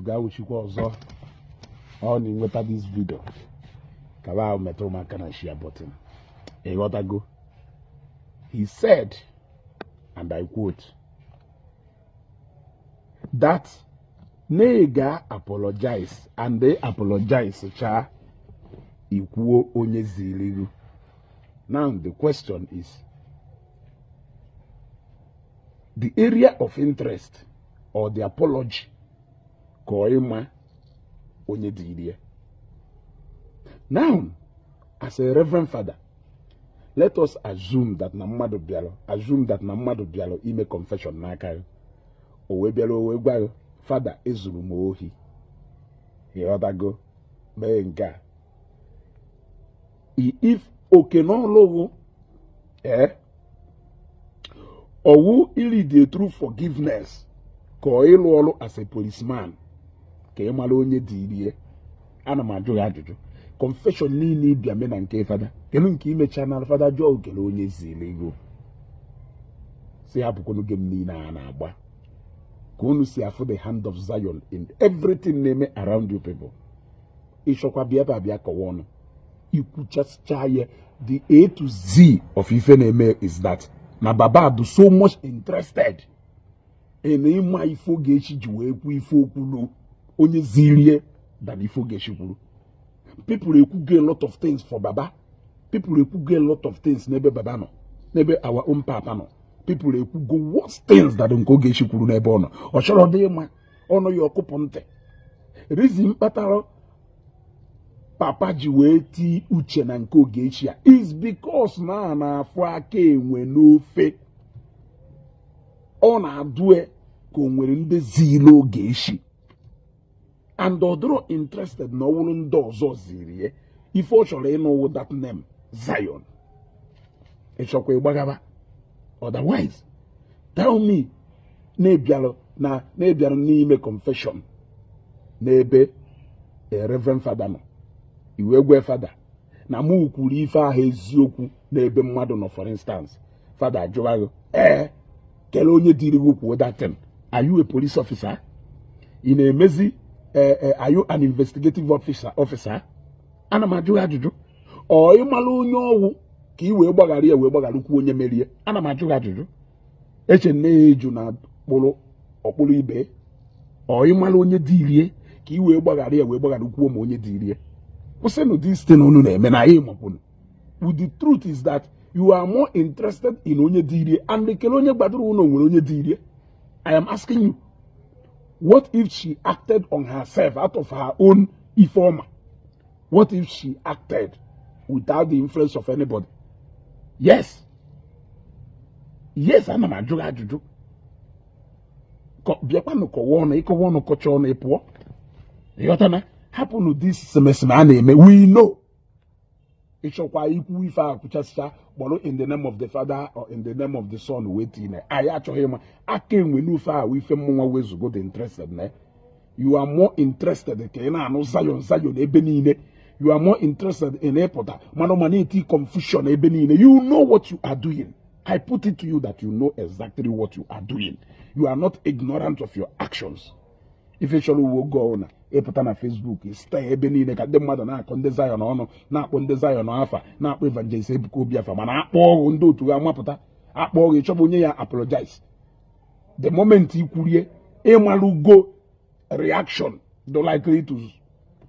Ugo awụchikwa ọzọ. Ọ na ịnweta this video, kaba ahụ metụrụ m aka na share button. Ịghọtago? He said, and I quote, that na ị ga apologize and they apologize cha ikwuo onye ziri gị. Now the question is, the area of interest or the apology ka ọ ịma onye dịrị ya. Now, as a reverend father, let us assume that na mmadụ bịara, assume that na mmadụ bịara ime confession n'aka ya. O wee bịara, o wee gwa ya, "Fada, ezuru m ohi." Ịghọtago? Mee nke a, if oke n'ọlụghụ ee ọwụ ilidie through forgiveness ka ọ ịlụ ọrụ as a policeman ka ị mara onye dị irie. Ana m ajụ ya ajụjụ. Confession niile ịbịa mee na nke fada, kedu nke imecha na fada jụọ okele onye ziri ego, si hapụkwanụ game niile a na-agba ka unu si afụ the hand of Zion in everything na-eme around you people. Ịchọkwa bịa ebe a, bịa kọwa ọnụ ikwuchasịcha ya. The A to Z of ife na-eme is that na baba do so much interested in ịma ife Ogechi ji wee kwu ife okwulu onye zirie than ife Ogechi kwuru. People ekwugo a lot of things for baba. People ekwugo a lot of things n'ebe baba nọ, n'ebe our own papa nọ. People ekwugo worst things that nke Ogechi kwuru n'ebe ọ nọ. Ọ chọrọ dị ịma ọnụ ya ọkụpụ ntị. Reason kpatara papa ji wee tii uche na nke Ogechi a is because na a na-afụ aka enwe n'ofe. Ọ na-adụe ka o nwere ndị ziri Ogechi and ọ dịrọ interested na ọwụrụ ndị ọzọ ziri ya. Ife ọ chọrọ ịnụ that name Zion. Ịchọkwa ịgbagaba, otherwise tell me na-ebialụ na na-ebialụ n'ime confession n'ebe a reverend father nọ, iwe gwe fada na mụ kwuru ife ahụ eziokwu n'ebe mmadụ nọ. For instance, fada ajụwa gị, "Ee, kelee onye dịrị gị kwuo that thing?" Are you a police officer? Ị na-emezi ee? Are you an investigative officer? Ana m ajụ gị ajụjụ. Ọ ịmara onye ọwụ ka ị wee gbaghara ya, wee gbagharukwu onye merie? Ana m ajụ gị ajụjụ. Eche nne ya eju na kpụrụ ọkpụrụ ibe. Ọ ịmara onye dị irie ka ị wee gbaghara ya, wee gbagharukwuo ma onye dị irie? Kwụsịnụ this thing unu na-eme na anyị makwunu. With the truth is that you are more interested in onye dị irie and ekele onye gbadoro unu nwere onye dị irie. I am asking you, what if she acted on herself out of her own ifeọma? What if she acted without the influence of anybody? Yes, ana m ajụ gị ajụjụ. Bịakwanụ kọwa ọnụ, ịkọwa ọnụ, kọcha ọnụ, ị pụọ. Ịghọtana? Hapụnụ this semesem a na-eme. We know. Ịchọkwa ikwu ife a kwuchasịcha, kpọrọ in the name of the Father or in the name of the Son wee tinye. Anyị achọghị ịma aka enwe n'ofe ahụ. Ife mmụnwa wezugo the interested na you are more interested ka ị na-anụ Zion, Zion ebe niile. You are more interested in ịpụta mana ma na-eti confusion ebe niile. You know what you are doing. I put it to you that you know exactly what you are doing. You are not ignorant of your actions. Ife chọrọ uwe oge ọbụla ịpụta na Facebook site ebe niile ka ndị mmadụ na-akọ ndị Zion ọnụ, na-akpọ ndị Zion afa, na-akpọ Evangelist Ebuka Obi afa, mana akpọ ọgụ ndị otu ha mapụta akpọ ọgụ ịchọba onye ya apologize. The moment ikwurie, ịmalụgo reaction the likely to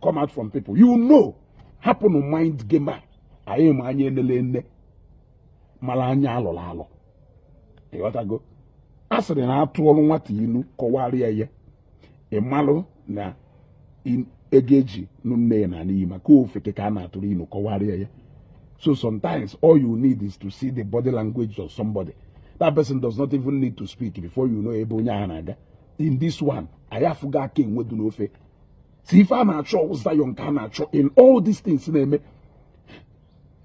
come out from people. You know, hapụnụ mind game a. Anyị ma anya elele nne mara anya alọrọ alọ. Ịghọtago? A sịrị na atụọlụ nwata inu kọwara ya ya, ịmalụ na ego eji nụ nne ya na n'iyi maka ofeke ka a na-atụrụ inu kọwara ya. So sometimes all you need is to see the body language of somebody. That person does not even need to speak before you know ebe onye ahụ na-aga. In this one, anyị afụgo aka enwedu n'ofe si ife a na-achọ Zion ka a na-achọ. In all these things na-eme,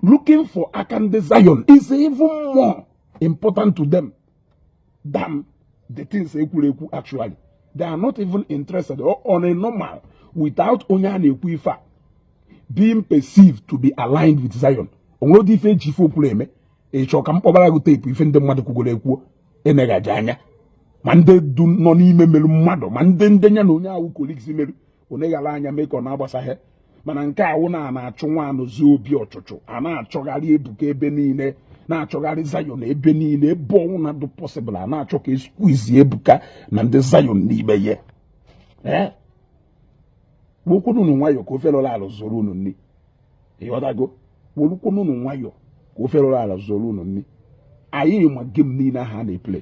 looking for aka ndị Zion is even more important to them than the things ekwuru ekwu. Actually, they are not even interested. Or on a normal, without onye a na-ekwu ife a being perceived to be aligned with Zion, onwere ụdị ife eji ife okwuru eme. Ị chọọ ka m kpọbara gị teepu ife ndị mmadụ kwugoro ekwuo, eneghaji anya. Ma ndị du nọ n'ime merụ mmadụ, ma ndị ndenye na onye awụ colleagues merụ onye ghara anya mee ka ọ na-agbasaghị. Mana nke awụ na na-achụ nwa anụzi obi ọchụchụ, a na-achọgharị Ebuka ebe niile, na-achọgharị Zion ebe niile, ebe ọnwụ na dụ possible, a na-achọ ka squeeze Ebuka na ndị Zion n'ime ya. Ee, wekwunu nwayọ ka ofe lọrọ ala zoro unu nri. Ịghọtago? Werukwunu nwayọ ka ofe lọrọ ala zoro unu nri. Anyị ma game niile ahụ a na-eplay.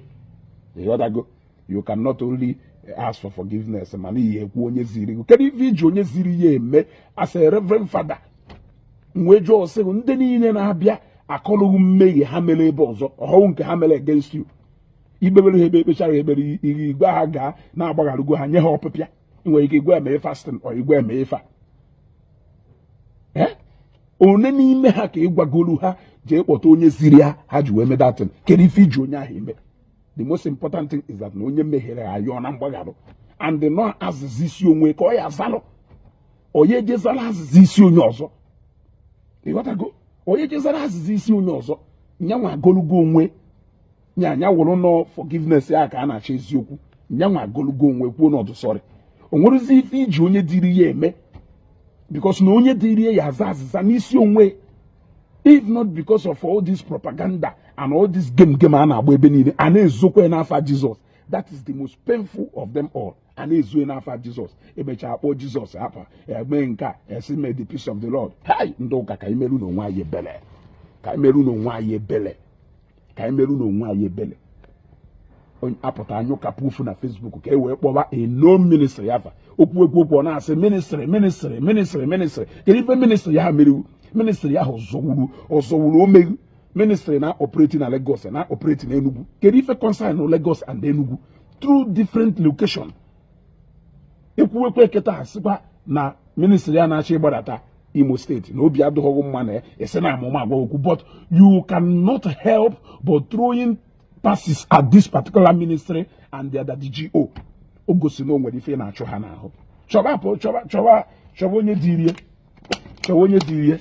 Ịghọtago? You cannot only ask for forgiveness, mana ihe ekwu onye ziri gị. Kedu ife iji onye ziri ya eme as a reverend father? Wee jụọ sị, ndị niile na-abịa akọlụghị mmehie ha mere ebe ọzọ, ọhụụ nke ha mere against you, ikpebere ha ebe ekpechara ekpere, iri igwe ha gaa na-agbagharụgo ha, nye ha ọpịpịa. Ị nwere ike igwe eme fasting ọ igwe eme ife a. One n'ime ha ka ị gwagolu ha jee kpọta onye ziri ha, ha ji wee mee datin? Kedu ife iji onye ahụ eme? The most important thing is that na onye mehiere ayọọ na mgbagharụ and nọ azịza isi onwe ka ọ ya azalụ. Onye ejezala azịza isi onye ọzọ. Ịghọtago? Onye jezara azịza isi onye ọzọ, nyanwa agolugo onwe nya anya wụrụ nọ forgiveness ya ka a na-achọ eziokwu. Nyanwa agolugo onwe kwuo n'ọdụ sorry. O nwerezi ife iji onye dịrị ya eme? Because na onye dịrị ya aza azịza n'isi onwe. If not because of all this propaganda and all this game game a na-agba ebe niile, a na-ezokwe n'afa Jizọs. That is the most painful of them all. A na-ezo n'afa Jizọs, emechaa akpọ Jizọs apa eme nke a, esi may the peace of the Lord. Hai, ndị ụka, ka imerụ n'onwe anyị ebele, ka imerụ n'onwe anyị ebele, ka imerụ n'onwe anyị ebele. Apụta anyụkapụ ofu na Facebook ka e wee kpọba a no ministry afa. Okwu ekwu okwu, ọ na-asị ministry, ministry, ministry, ministry. Kedu ife ministry ya mere? Ministry ahụ zọwuru ọzọwuru omeghu. Ministry na operate na Lagos, na operate na Enugu. Kedu ife concern Lagos and Enugu through different location? Ekwuwekwe kịta asịkwa na ministry ya na-achọ ịgbadata Imo Steeti na obi adịghị mma na ya esi na amụma agwa okwu. But you cannot help but throwing passes at this particular ministry and the other DGO. O gosi na o nwere ife ị na-achụ ha n'ahụ. Chọba chọba chọba chọba onye dị rie, chọba onye dị rie.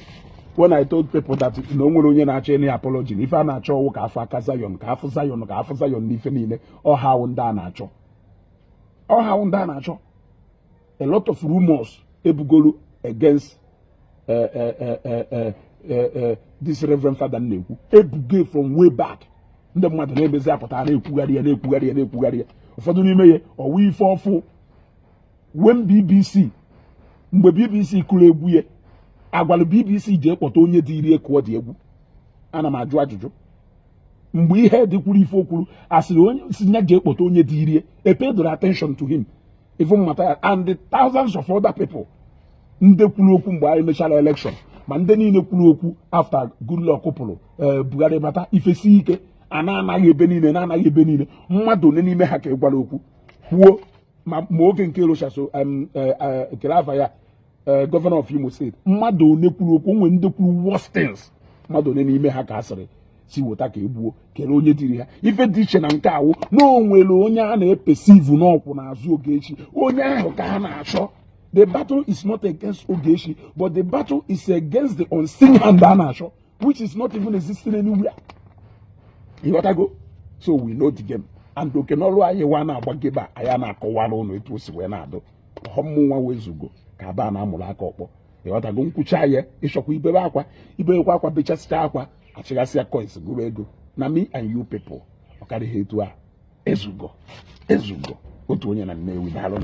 When I told people that na o nwere onye na-achọ any apology, na ife a na-achọ ọwụ ka afọ aka Zion, ka afọ Zion, ka afọ Zion n'ife niile, ọha awụ ndị a na-achọ, ọha awụ ndị a na-achọ. A lot of rumors ebugolu against this reverend father na-ekwu ebuge from way back. Ndị mmadụ na-emezi apụta na-ekwugharị ya, na-ekwugharị ya, na-ekwugharị ya. Ụfọdụ n'ime ya ọwụ ife ọfụ. When BBC, mgbe BBC kụrụ egwu ya, agwalụ BBC jee kpọta onye dị iri kụọ dị egwu. Ana m ajụ ajụjụ, mgbe ihe dịkwuru ife okwuru, asịrị onye si ya jee kpọta onye dị irie? E paid attention to him, even Matthias and the thousands of other people ndị kwuru okwu mgbe anyị mechara election, ma ndị niile kwuru okwu after Goodluck pụrụ, Buhari bata, ifesi ike a na-anaghị ebe niile, na-anaghị ebe niile. Mmadụ one n'ime ha ka ị gwara okwu kwuo ma oge nke Rochas kere afa ya, governor of Imo State, mmadụ one kwuru okwu? Onwe ndị kwuru worst things. Mmadụ one n'ime ha ka a sịrị si weta ka egbuo kere onye diri ha? Ife dị iche na nke awụ na o nwere onye a na-eperceive n'ọkwụ n'azụ Ogechi, onye ahụ ka ha na-achọ. The battle is not against Ogechi, but the battle is against the unseen hand a na-achọ, which is not even existing anywhere. Ịghọtago? So we know the game and oke n'ọrụ anyị wa na-agbagebe a. Anyị na-akọwara ụnụ etu o si wee na-adụ ọmụnwa wezugo ka aba na-amụrụ aka ọkpọ. Ịghọtago? Nkwucha ya, ịchọkwa ibebe akwa, ibebekwa akwa, bechasịcha akwa, achịgasịa coins, gụrụ ego na me and you people. Ọ karịghị etu a. Ezugo, ezugo. Otu onye na Nnewi, daalụ.